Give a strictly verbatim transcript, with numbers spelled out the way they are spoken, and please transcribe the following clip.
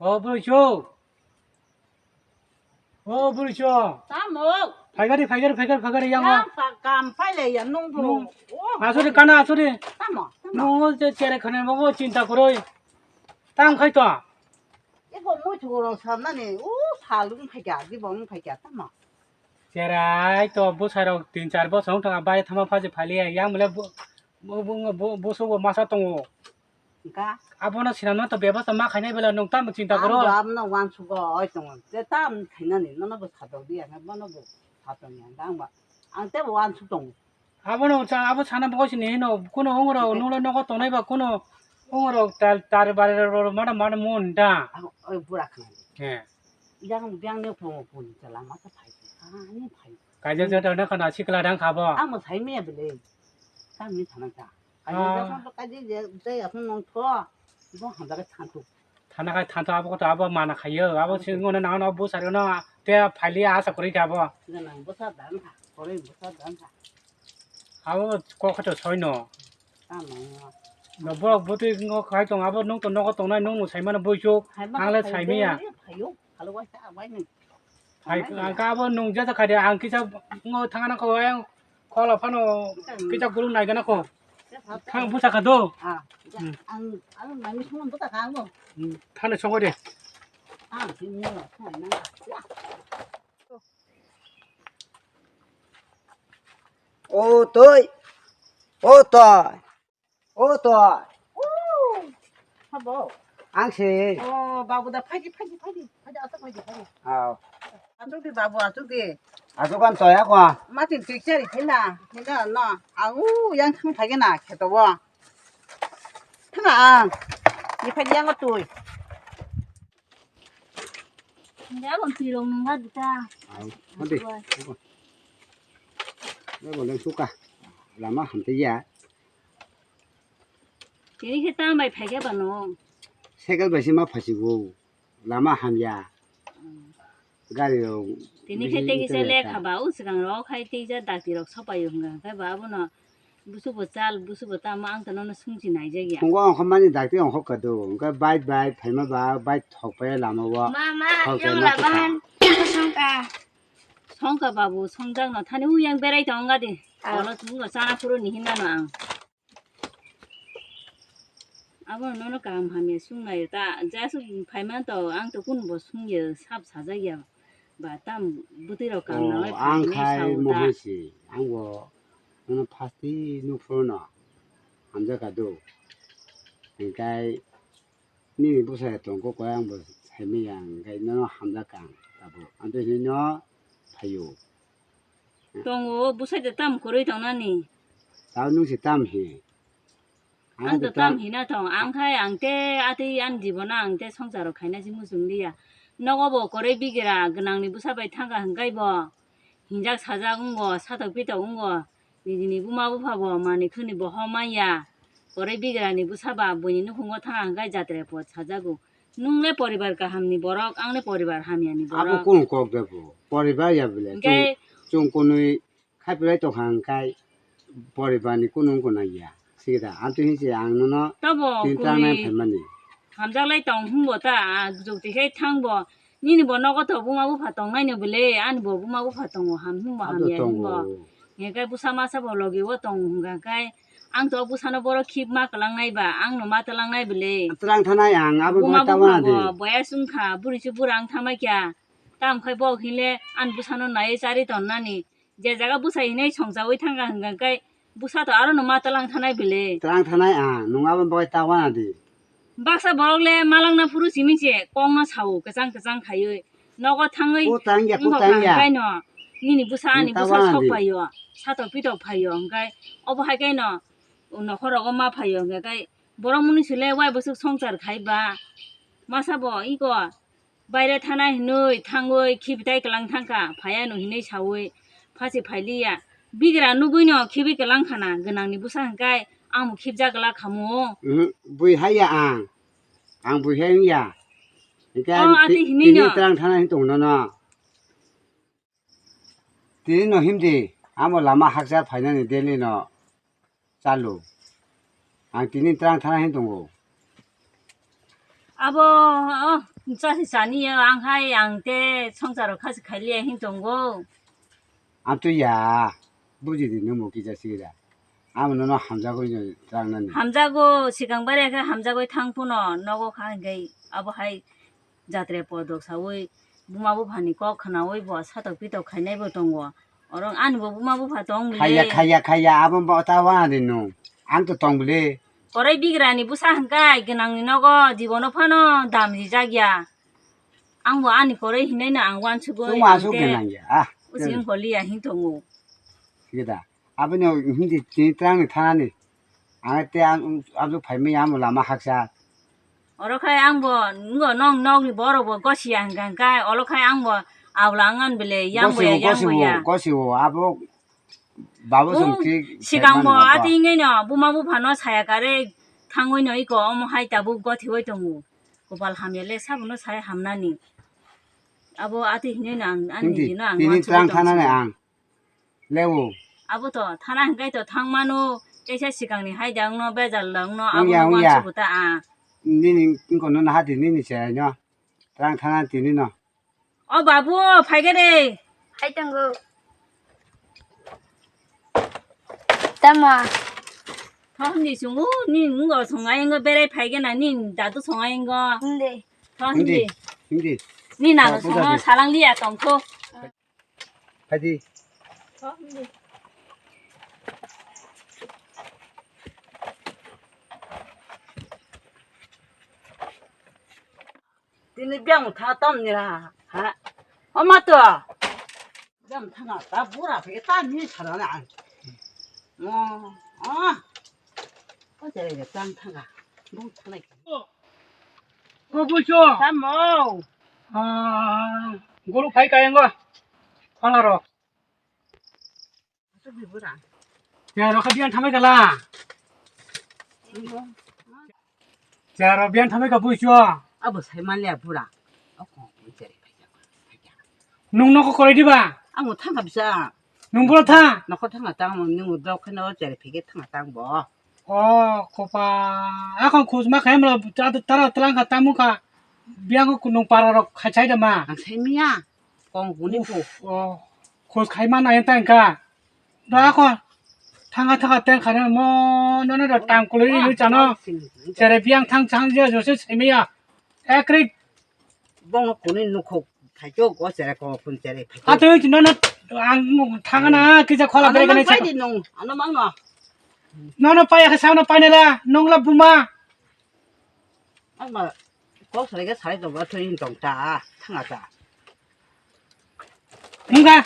O bwrwi chuk. O bwrwi chuk. Tamo. Phaigari, phaigari, phaigari, phaigari yang o. Yang pa-, kam phailai ya nung bo. Nung. Oh, asuri kana asuri. Tamo, tamo. Nung o je chere khane bo chinta kwrwi. Tang khai to. Ebo muitu rok samnani, o salung phaikya, dibong phaikya, tamo. Cherai to bwsai rok tin char bosong thang bai thama phaji phali yang bole bo, bo, bo, bo, bo, bo, bo masa tongo. Ga. Abono sinamna to bebasta ma khainai bela nung tamo chinta koro. Ang bo abono wansugo oi tongo. Te tam khainani nono bo satok di ang bono bo satok ni ang ba. Ang te bo wansu tongo. Abono cha abo sana bo sini hino kuno ongoro nulo nogo tonai ba kuno ongoro tar tar bare ro mana mana mon da. Ang oi bura khainani. He. Yang yang ne pho pho ni chala ma ta phai. Ani phai. Kaijak jata na kana sikla dang khabo. Ang bo sai me bele. Tamo thana ta. Kaijak jata kaijak je je akhon nong tho. Bo hamda ka thantu. Thana kai thantu abo koto abo mana khayo. Abo sing ngono nang no bo sari no te phaili asa kori ka abo. Nang bo sa dan kha. Kore bo sa dan kha. Abo ko khato soi no. Tamo. No borok bwtwi ngo khai tong abo nung to nogo tongnai nung no sai mano boi chuk. Ang le sai me ya. Phayo. Halo wai sa wai ni. Hai, ang ka abo nung jata khai de, ang kisa ngo thangana ko, ang khola phano kisa gulung nai gana ko. Thang busa kha do. Ah, ang, ang nai mi sung busa kha ang bo. Hmm, thane songo de. Ah, sini ni, thang na. O toi. O toi. O to. Habo. Ang se. O babu da phaidi phaidi phaidi phaidi asuk phaidi phaidi. Aw. Asuk di babu asuk di. Asuk kan toya kwa. Matin tik chari thina thina no. Ang u yang thang thage na kheto bo. Thana ang. Ni phaidi yang tui. Nda bon tirong nungga dita. Aw. Mati. Abo leng suka. Lama hamte ya. Tini khe tang bai phaikhe ba no? Cycle bai se ma phaichigw, lama hamya. Gari rok. Tini khe tei kisa lekha ba, o swkang rok khai tei ja dakti rok sopai o hwnka hwnkhe ba abono busu bo chal, busu bo tamo ang to nono sungchi naijak ya. Tongo ongkha mani dakti ongkha kado, hwnkhe bike bai phaima ba bike thok pai lama o. Mama, thok yang pai ma laban songka. Songka babu songjak no thani u yang berai tong ga di. Kono tumung no chana phuru ni hinna no ang. Abono nono kaham hamya sung naio ta, just phaima to ang to kunu bo sung ya sab sajak ya ba tam bwtwi rok kaham nang lai ang khai sao ta. Mohai si ang bo nono phasti nuphuru no hamjak ka do, hingkai nini bwsai tong kok ang bo sai manya hingkai nono hamjak ka ang tabuk ang to hino phaio. Tongo, bwsai de tam kwrwi tongnani. Tamo nwng se tam hi? Ang to tam hina tong, ang khai ang te atwi ani jibono ang te songsaro khaina si muchung liya. Nogo bo kwrwi bigra gwnangni bwsa bai thangkha hwnkhe bo hinjak sajak wngo, satok pitok wngo. Nijini buma bupha bo manwi khwni bo hom manya. Kwrwi bigrani bwsa ba buini nukhungo thangkha hwnkhe jatre po sajago. Nwng le poribar kaham ni borok, ang le poribar hamya ni borok. Abo kunu kok de bo? Poribar ya bole. Hingke chwng, chwng kunui khai phlai tong kha hingkai poribar ni kunu wngkha nang ya. Sikhe da, amtwi hinse ang nono tobo tin tang nai phaimani. Hamjak lai tong hwnbo ta, ah, jukti khai thang bo. Nini bo nogo to buma bupha tong nai no bole, ani bo buma bupha tongo, ham hwnbo hamya hwnbo. Hingke bwsa masa bo logi o tong hwnkha khai. Ang to bwsano borok khibma kwlangnai ba, ang no ma twlangnai bwle. Twlang thanai ang, abo buma bai tabana bupha di. Bo boya chwngkha, bwrwi se bwrang thamai kha. Tam khai bo hinle ani bwsano naiwi charwi tonnani. Je jaga bwsa hinwi songchawi thangkha hwnkha khai bwsa to aro no ma twlang thanai bwle. Twlang thanai ang, nwng abo bai tabana di. Baksa borok le malangna phuru simi se kokno sao kwchang kwchang khaiwi. Nogo thangwi kutang ya, wngkha kutang ya. Hwnkhe no nini bwsa ani bwsa sok phaio, satok pitok phaio, hwnkhe obo hai khe no nokhor rogo ma phaio, hwnkhe kai borok mwnwi sile wai bwswk songchar khai ba. Masa bo iko baire thanai hinwi thangwi khibitai kwlang thangkha, phaiya no hinwi sawi phasi phailiya. Bigra nugwi no khibi kwlang khana, gwnangni bwsa hwnkhe ang bo khibjak glak khamu. Bui haiya ang. Ang buihe wngya. Hingke oh, ang ati ti-, hinwi tini no. Twlang thana hin tong nono. Tini no himdi, amo lama hakchar phainani daily no chalu. Ang tini twlang thana hin tongo. Abo, oh, chasi chani ya, ang hai, ang te songsaro khasi khailiya hin tongo. Ang to ya, buji di nung mo kisa sira. Amo nono hamjagwi no tang nani. Hamjago, sikang bare khe hamjagwi thang puno, nogo kha hingkai, abo hai jatre podok sawi, buma buphani kok khnawi bo satok pitok khainai bo tongo. Oro ani bo buma bupha tong bile. Khaya, khaya, khaya, abo bo ta wa de no. Ang to tong bile. Korai bigrani busa hingkai, gwnangni nogo, jibono phano dam rijak ya. Ang bo ani korai hinai no ang wansugwi. Chuma ang asuk te gwnang ya. Ah, using koliya hin tongo. Sida. Aboni hindi tini twrangni thanani. Ang te ang, ang aboni phaimani amo lama haksa. Oro khai ang bo, ngo nong nokni borok bo gosiya hingka hingkai, olo khai ang bo abla angan bele, yang bo ya, Gosibo, yang bo gosibo, ya. Gosibo, abo babu Bung song thik sikang bo saimano abo. Ati hingai no, buma buphano saya kare thangwi no iko, omo hai tabuk gothiwi tongo. Kopal hamya le sabono sai hamnani. Abo ati hinai no ang, ani Hindi, hino ang tini wansugwi twrang thanani tongsingo. Ang. Lewo. Abo to, thana hingkai to thangmano, teisa sikangni hai dangno, bejal dangno, Wngya, abono wngya. Wansugwi ta ang. Nini, ingkono naha di nini se no. Twrang thana tini no. O babu, phaikhe de. Hai tongo. Tamo. Thok hindi chungo, ni ngo songai ngo berai phaikhe na, ni dadu songai ngo. Hindi. Thok hindi. Hindi. Hindi. Ni nalo Thok songo, hindi. Salang liya tongkho. Phaidi. Thok hindi. Tini biyang tha tom ni ra ha. O ma to. Biyang tha na ta bura phe ta ni sa na. O, o. O jere ge tang tha ga. Bung tha nai. O bucho. Tamo. Ah, guru phai kayango. Khala ro. Asuk di bura. Ya, rokha biyan thamai kala. Ya, ro biyan thamai ka buicho. Abo sai manliya bura. Oko, jere phai ya. Nung noko korai diba? Ang thangka bisa. Nung bro tha? Noko thangka tang, nung bro kheno jere phege thangka tang bo. O, kopa. Akon khus ma khaim ro, ta, ta, tara tlang ka tamu ka. Biang ko nung para rok khai chai da ma. Ang sai miya. Kong kuni Uf, ko. O, khus khai ma na yang tang ka. Da ko. Thanga thanga teng khare mo, no, no, da tang kuli yu chano. Chere biang thang chang je jo se sai miya. Ekrik. Bong kuni nukho. Phaicho go chere ko kun chere phaicho. Ato no, no, ang thanga na kisa khola bere kene chako. Ano mang no. No, no, pai ka sa no pai ne la. Nong la buma. Ang ma ko sare ga sare to ba thoi tong ta, thanga ta. Mungga.